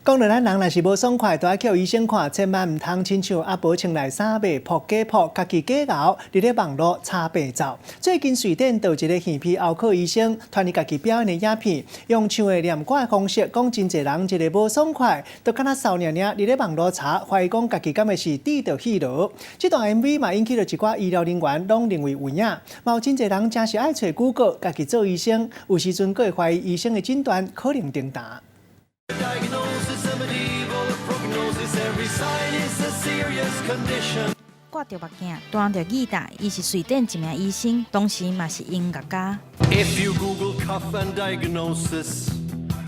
講到咱人若是無爽快，都愛去予醫生看，千萬毋通親像阿婆穿內衫袂撲假撲，家己假𠢕佇咧網路查病走。最近瑞典就一个耳鼻喉科醫生，傳伊家己表演的影片，用唱的念歌的方式，講真濟人一个無爽快，就敢若掃爾爾佇咧網路查，懷疑講家己敢會是得著彼囉。這段 MV 嘛引起著一寡醫療人員攏認為有影，嘛有真濟人誠是愛揣 Google，家己做醫生，有時陣閣會懷疑醫生的診斷可能重擔。 Diagnosis, a medieval prognosis, every sign is a serious condition. 掛著目鏡，彈著吉他，伊是瑞典一名醫生，同時嘛是音樂家。 If you Google cough and diagnosis,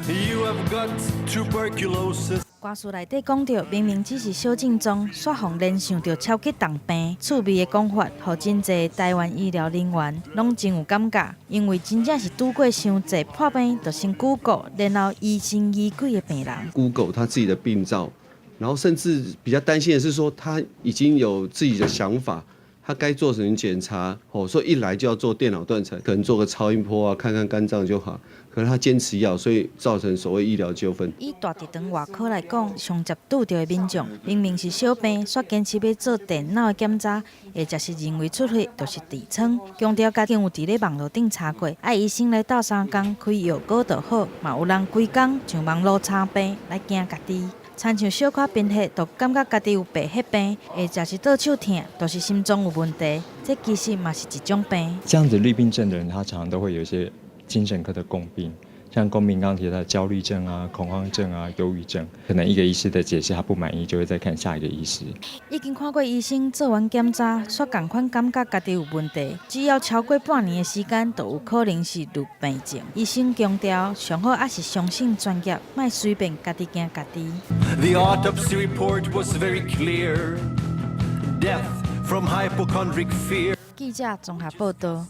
you have got tuberculosis. 歌詞內底講著，明明只是小症狀，煞予聯想著超級重病。趣味的講法，予真濟台灣醫療人員攏真有感覺，因為真正是拄過傷濟破病，就先 Google，然後疑神疑鬼的病人。 Google 他自己的病灶，然後甚至比較擔心的是說，他已經有自己的想法，他該做什麼檢查，哦，說一來就要做電腦斷層，可能做個超音波啊，看看肝臟就好。可是他堅持要，所以造成所謂醫療糾紛。以大直腸外科來講，上捷拄著的民眾明明是小病，煞堅持欲做電腦的檢查，或者是認為出血就是痔瘡，強調家己有佇咧網路頂查過，愛醫生來鬥相共開藥膏就好，嘛有人規工上網路查病來驚家己。親像小可貧血，就感覺家己有白血病，或者是倒手疼，就是心臟有問題，這其實嘛是一種病。這樣子慮病症的人，他常常都會有一些精神科的共病，像公民剛剛提到的焦慮症啊、恐慌症啊、憂鬱症，可能一個醫師的解釋他不滿意，就會再看下一個醫師。已經看過醫生做完檢查，煞仝款感覺家己有問題，只要超過半年的時間，就有可能是慮病症。醫生強調，上好猶是相信專業，莫隨便家己驚家己。 The autopsy report was very clear. Death from hypochondric fear. 記者綜合報道。